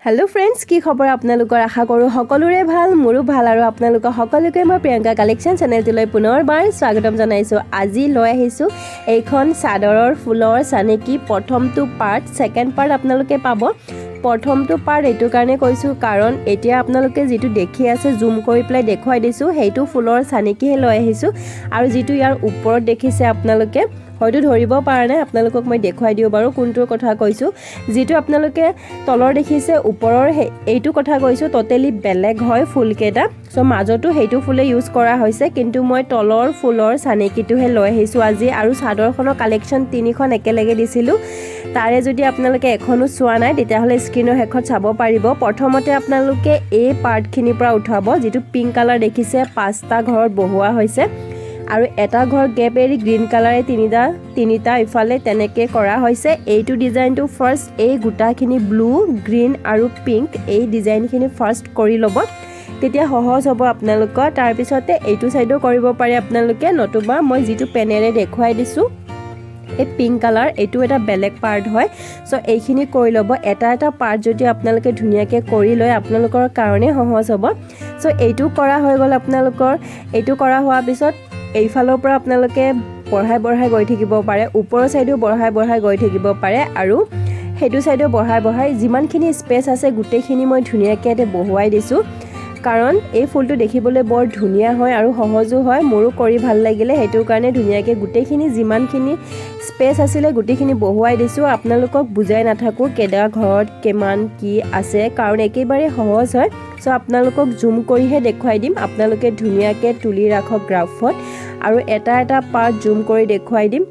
Hello' friends, কি খবৰ আপোনালোকৰ? আশা কৰোঁ সকলোৰে ভাল, মোৰো ভাল। আৰু আপোনালোকৰ সকলোকে মই প্ৰিয়ংকা কালেকশ্যন চেনেলটোলৈ পুনৰবাৰ স্বাগতম জনাইছোঁ। আজি লৈ আহিছোঁ এইখন চাদৰৰ ফুলৰ চানেকি প্ৰথমটো পাৰ্ট। ছেকেণ্ড পাৰ্ট আপোনালোকে পাব। প্ৰথমটো পাৰ্ট এইটো কাৰণে কৈছোঁ, কাৰণ এতিয়া আপোনালোকে যিটো দেখি আছে, জুম কৰি পেলাই দেখুৱাই দিছোঁ, সেইটো ফুলৰ চানেকিহে লৈ আহিছোঁ। আৰু যিটো ইয়াৰ ওপৰত দেখিছে, আপোনালোকে হয়তো ধৰিব পৰা নাই। আপোনালোকক মই দেখুৱাই দিওঁ বাৰু কোনটোৰ কথা কৈছোঁ। যিটো আপোনালোকে তলৰ দেখিছে, ওপৰৰ এইটো কথা কৈছোঁ। ট'টেলি বেলেগ হয় ফুলকেইটা। চ' মাজতো সেইটো ফুলে ইউজ কৰা হৈছে, কিন্তু মই তলৰ ফুলৰ চানেকিটোহে লৈ আহিছোঁ আজি। আৰু চাদৰখনৰ কালেকশ্যন তিনিখন একেলগে দিছিলোঁ। তাৰে যদি আপোনালোকে এখনো চোৱা নাই, তেতিয়াহ'লে স্ক্ৰীণৰ শেষত চাব পাৰিব। প্ৰথমতে আপোনালোকে এই পাৰ্টখিনিৰ পৰা উঠাব। যিটো পিংক কালাৰ দেখিছে, পাঁচটা ঘৰত বহুওৱা হৈছে আৰু এটা ঘৰ গেপ এৰি গ্ৰীণ কালাৰে তিনিটা তিনিটা ইফালে তেনেকৈ কৰা হৈছে। এইটো ডিজাইনটো ফাৰ্ষ্ট, এই গোটাখিনি ব্লু, গ্ৰীণ আৰু পিংক, এই ডিজাইনখিনি ফাৰ্ষ্ট কৰি ল'ব, তেতিয়া সহজ হ'ব আপোনালোকৰ। তাৰপিছতে এইটো ছাইডো কৰিব পাৰে আপোনালোকে, নতুবা মই যিটো পেনেৰে দেখুৱাই দিছোঁ, এই পিংক কালাৰ, এইটো এটা বেলেগ পাৰ্ট হয়। চ' এইখিনি কৰি ল'ব। এটা এটা পাৰ্ট যদি আপোনালোকে ধুনীয়াকৈ কৰি লয়, আপোনালোকৰ কাৰণে সহজ হ'ব। চ' এইটো কৰা হৈ গ'ল আপোনালোকৰ। এইটো কৰা হোৱাৰ পিছত এইফালৰ পৰা আপোনালোকে বঢ়াই বঢ়াই গৈ থাকিব পাৰে, ওপৰৰ ছাইডেও বঢ়াই বঢ়াই গৈ থাকিব পাৰে আৰু সেইটো ছাইডেও বঢ়াই বঢ়াই। যিমানখিনি স্পেচ আছে, গোটেইখিনি মই ধুনীয়াকৈ ইয়াতে বহুৱাই দিছোঁ, কাৰণ এই ফুলটো দেখিবলৈ বৰ ধুনীয়া হয় আৰু সহজো হয়। মোৰো কৰি ভাল লাগিলে, সেইটো কাৰণে ধুনীয়াকৈ গোটেইখিনি যিমানখিনি স্পেচ আছিলে, গোটেইখিনি বহুৱাই দিছোঁ। আপোনালোকক বুজাই নাথাকোঁ কেইটা ঘৰত কিমান কি আছে, কাৰণ একেবাৰে সহজ হয়। চ' আপোনালোকক জুম কৰিহে দেখুৱাই দিম। আপোনালোকে ধুনীয়াকৈ তুলি ৰাখক গ্ৰাফত আৰু এটা এটা পাৰ্ট জুম কৰি দেখুৱাই দিম।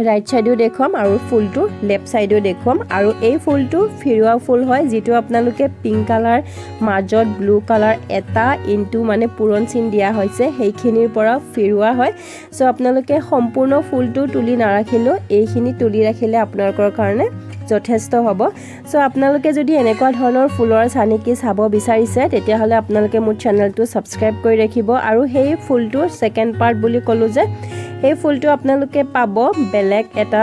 ৰাইট ছাইডেও দেখুৱাম আৰু ফুলটো লেফ্ট ছাইডেও দেখুৱাম। আৰু এই ফুলটো ফিৰোৱা ফুল হয়, যিটো আপোনালোকে পিংক কালাৰ মাজত ব্লু কালাৰ এটা ইনটু মানে পূৰণ চিন দিয়া হৈছে, সেইখিনিৰ পৰা ফিৰোৱা হয়। চ' আপোনালোকে সম্পূৰ্ণ ফুলটো তুলি নাৰাখিলেও এইখিনি তুলি ৰাখিলে আপোনালোকৰ কাৰণে যথেষ্ট হ'ব। চ' আপোনালোকে যদি এনেকুৱা ধৰণৰ ফুলৰ চানেকি চাব বিচাৰিছে, তেতিয়াহ'লে আপোনালোকে মোৰ চেনেলটো ছাবস্ক্ৰাইব কৰি ৰাখিব। আৰু সেই ফুলটোৰ ছেকেণ্ড পাৰ্ট বুলি ক'লোঁ যে, সেই ফুলটো আপোনালোকে পাব বেলেগ এটা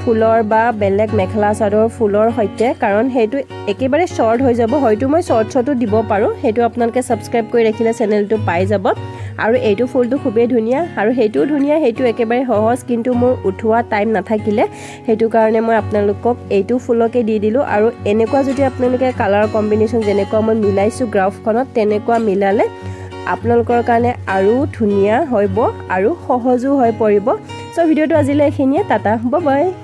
ফুলৰ বা বেলেগ মেখেলা চাদৰ ফুলৰ সৈতে, কাৰণ সেইটো একেবাৰে শ্বৰ্ট হৈ যাব। হয়তো মই শ্বৰ্টছতো দিব পাৰোঁ, সেইটো আপোনালোকে ছাবস্ক্ৰাইব কৰি ৰাখিলে চেনেলটো পাই যাব। আৰু এইটো ফুলটো খুবেই ধুনীয়া আৰু সেইটোও ধুনীয়া, সেইটো একেবাৰে সহজ, কিন্তু মোৰ উঠোৱা টাইম নাথাকিলে, সেইটো কাৰণে মই আপোনালোকক এইটো ফুলকে দি দিলোঁ। আৰু এনেকুৱা যদি আপোনালোকে কালাৰ কম্বিনেশ্যন যেনেকুৱা মই মিলাইছোঁ গ্ৰাফখনত, তেনেকুৱা মিলালে আপোনালোকৰ কাৰণে আৰু ধুনীয়া হ'ব আৰু সহজো হৈ পৰিব। চ' ভিডিঅ'টো আজিলৈ এইখিনিয়ে। Tata, bye.